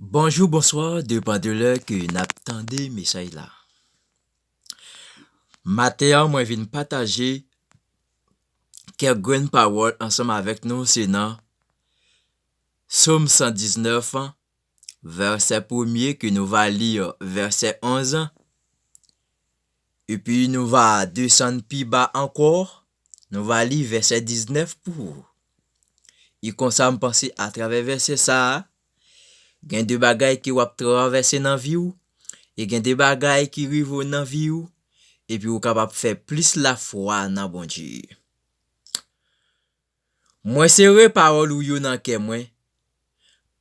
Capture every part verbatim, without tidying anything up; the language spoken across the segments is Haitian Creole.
Bonjou, bonswa, depann de lè ke n ap tande mesaj la. Maten an, mwen vin pataje kèk grenn pawòl ansanm avèk nou, se nan Sòm san diznèf, vèsè premye, ke nou va li vèsè onz, epi nou va desann pi ba ankò, nou va li vèsè diznèf pou ou. E konsa, m panse atravè vèsè sa a, gen de bagay ke w ap travèse nan vi w, e gen de bagay ki rive w nan vi w, epi w kapab fè plis lafwa nan Bondye. Mwen sere pawòl ou yo nan kè mwen,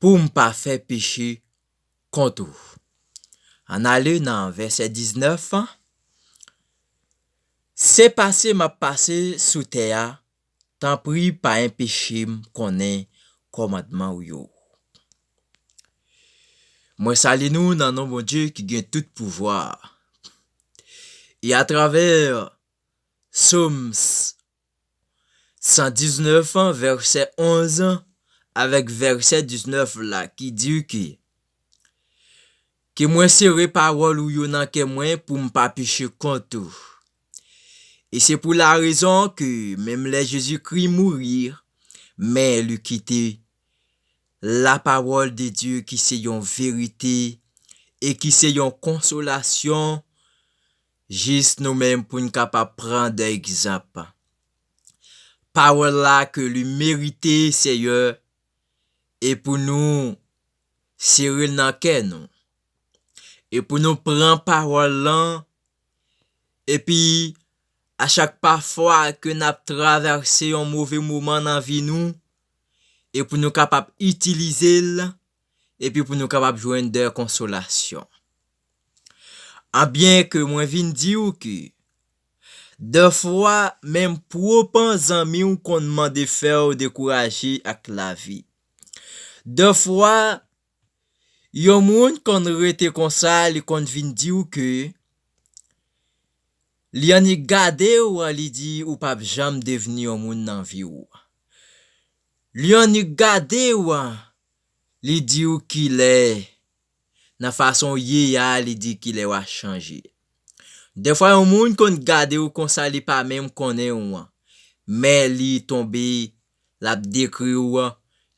pou m pa fè peche kont ou. Ann ale nan vèsè diznèf an. Se pase m ap pase sou tè a, tanpri pa enpeche m konnen kòmandman ou yo. Mwen salye nou nan non Bondye ki gen tout pouvwa. E atravè Sòm san diznèf an, vèsè onz an, avèk vèsè diznèf la, ki di ke, ke mwen sere pawòl ou yo nan kè mwen pou m pa peche kont ou. E se pou la rezon ke menm lè Jezikri mouri, men li kite lapawòl de Dye ki se yon verite e ki se yon konsolasyon, jis nou menm pou n kapab pran de egzanp. Pawòl la ke li merite, Seyè, e pou nou sere l nan kè nou. E pou nou pran pawòl lan, epi a chak pa fwa ke n ap travèse yon move moman nan vi nou, e pou nou kapab itilize l, epi pou nou kapab jwenn de konsolasyon. Anbyen ke mwen vin di w ke, defwa, menm pwòp zanmi w konn mande fè w dekouraje ak lavi. Defwa, yon moun konn rete konsa, li konn vin di w ke li annik gade w, li di ou p ap janm devni yon moun nan vi w. Li annik gade w, li di w kilè, nan fason w ye a, li di kilè w a chanje. Defwa, yon moun konn gade w konsa, li pa menm konnen w, men li tonbe, l ap dekri w,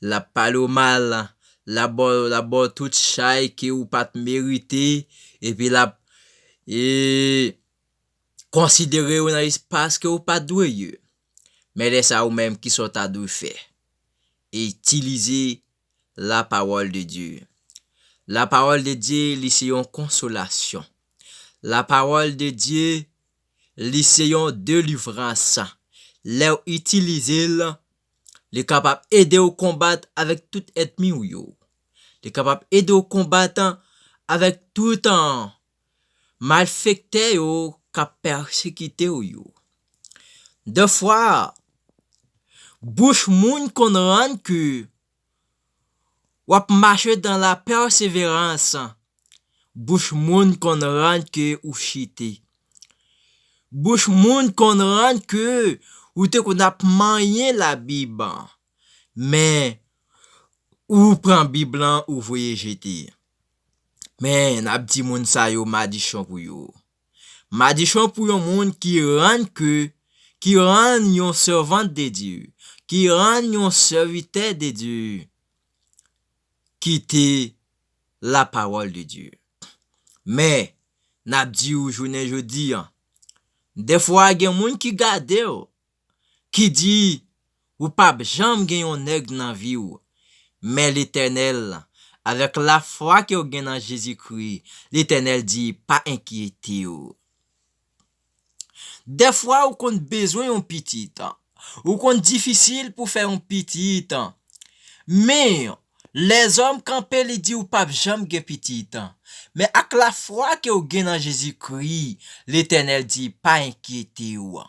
l ap pale w mal, l ap ba w, l ap ba w tout chay ke ou pa t merite, epi l ap, e, konsidere w nan espas ke ou pa dwe ye. Men lè sa, ou menm, kisa w ta dwe fè? Itilize lapawòl de Dye. Lapawòl de Dye, li se yon konsolasyon. Lapawòl de Dye, li se yon delivrans. Lè w itilize l, li kapab ede w konbat avèk tout ènmi w yo. Li kapab ede w konbat avèk tout, an, malfektè yo k ap pèsekite w yo. Defwa, bouch moun konn rann ke w ap mache dan lapèseverans. Bouch moun konn rann ke ou chite. Bouch moun konn rann ke ou te konn ap manyen Labib. Men, ou pran Bib lan, ou voye jete. Men, n ap di moun sa yo madichon pou yo. Madichon pou yon moun ki rann ke, ki rann yon sèvant de Dye, ki rann yon sèvitè de Dye, kite lapawòl de Dye. Men, n ap di w jounen jodi an, defwa gen moun ki gade w, ki di ou p ap janm gen yon nèg nan vi w. Men Letènèl, avèk lafwa ke w gen nan Jezikri, Letènèl di, pa enkyete w. Defwa, ou konn bezwen yon pitit. Ou konn difisil pou fè yon pitit. Men, lèzòm kanpe, li di ou p ap janm gen pitit. Men ak lafwa ke w gen nan Jezikri, Letènèl di, pa enkyete w.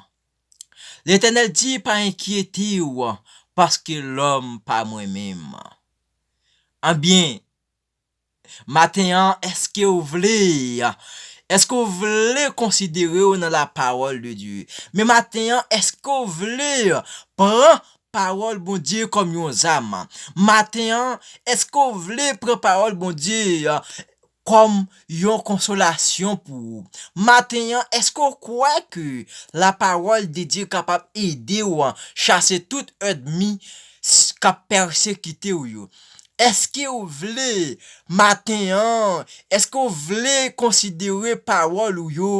Letènèl di, pa enkyete w, paske lòm pa mwen menm. Anbyen, maten an, èske w vle, èske w vle konsidere w nan lapawòl de Dye? Men maten an, èske w vle pran pawòl Bondye kòm yon zam? Maten an, èske w vle pran pawòl Bondye, a, kòm yon konsolasyon pou ou? Maten an, èske w kwè ke lapawòl de Dye kapab ede w chase tout ènmi s-, k ap pèsekite w yo? Èske w vle, maten an, èske w vle konsidere pawòl ou yo,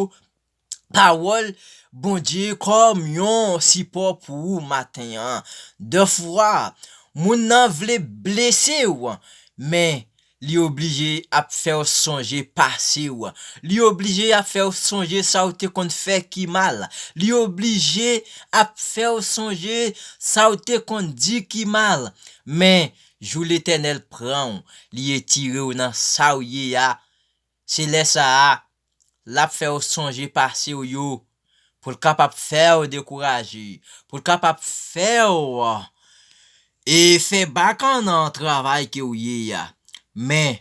pawòl Bondye kòm yon sipò pou ou maten an? Dèfwa, moun nan vle blese w, men li oblije ap fè w sonje pase w. Li oblije ap fè w sonje sa w te konn fè ki mal. Li oblije ap fè w sonje sa w te konn di ki mal. Men, jou Letènèl pran w, li retire w nan sa w ye a, se lè sa a, l ap fè w sonje pase w yo, pou l kapab fè w dekouraje, pou l kapab fè w, e fè bakan nan travay ke w ye a. Men,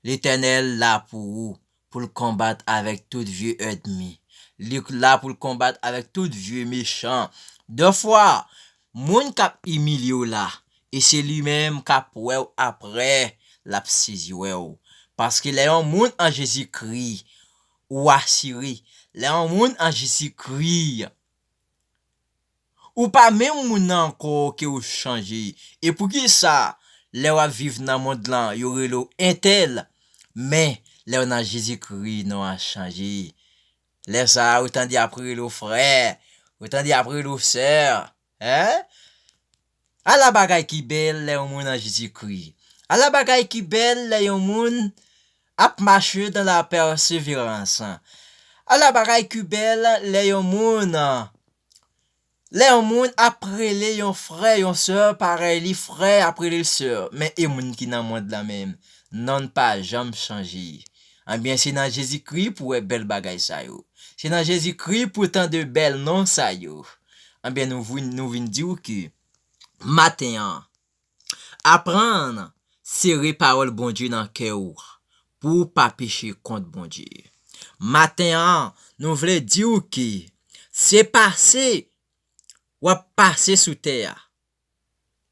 Letènèl la pou ou, pou l konbat avèk tout vye ènmi. Li la pou l konbat avèk tout vye mechan. Dèfwa, moun k ap imilye w la, e se li menm k ap wè w apre, l ap sezi wè w. Paske lè yon moun an Jezikri, ou asire. Lè yon moun an Jezikri, ou pa menm moun nan ankò ke w chanje. E poukisa lè w ap viv nan mond lan, yo rele w entèl, men lè w nan Jezikri, non an chanje? Lè sa a, ou tande y ap rele w frè, ou tande y ap rele w sè, en? Ala bagay ki bèl lè yon moun an Jezikri. Ala bagay ki bèl lè yon moun ap mache dans la persévérance. Ala bagay ki bèl lè yon moun, lè yon moun ap rele yon frè, yon sè, parèy li frè ap rele l sè. Men e moun ki nan mond lan menm, non n pa janm chanje. Anbyen, se nan Jezikri pou wè bèl bagay sa yo. Se nan Jezikri pou tande bèl non sa yo. Anbyen, nou vin, nou vin di w ke maten an, aprann sere pawòl Bondye nan kè w pou w pa peche kont Bondye. Maten an, nou vle di w ke se pase w ap pase sou tè a.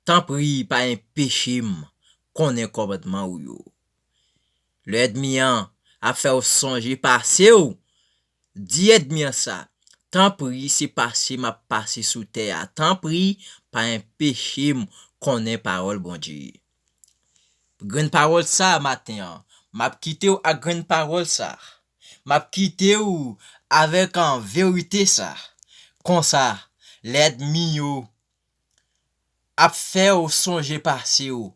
Tanpri, pa enpeche m konnen kòmandman w yo. Lè ènmi an ap fè w sonje pase w, di ènmi an sa, tanpri, se pase m ap pase sou tè a. Tanpri, pa enpeche m konnen pawòl Bondye. Grenn pawòl sa maten an, m ap kite w ak grenn pawòl sa. M ap kite w avèk an verite sa. Konsa, lè ènmi yo ap fè w sonje pase w,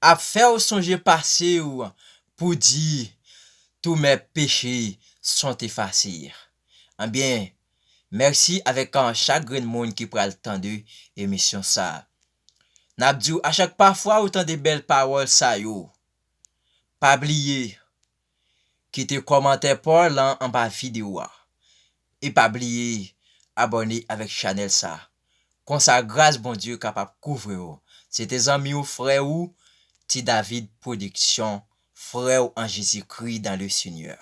ap fè w sonje pase w pou di, tous mes péchés sont effacés. Anbyen, mèsi avèk an chak grenn moun ki pral tande emisyon sa. N ap di w a chak pafwa ou tande bèl pawòl sa yo, pa bliye kite kòmantè pa w lan anba videyo a. E pa bliye abòne avèk chanèl sa. Konsa gras Bondye kapab kouvri w. Se te zanmi w, frè w, Ti David Production, frè w an Jezikri dans le Seigneur.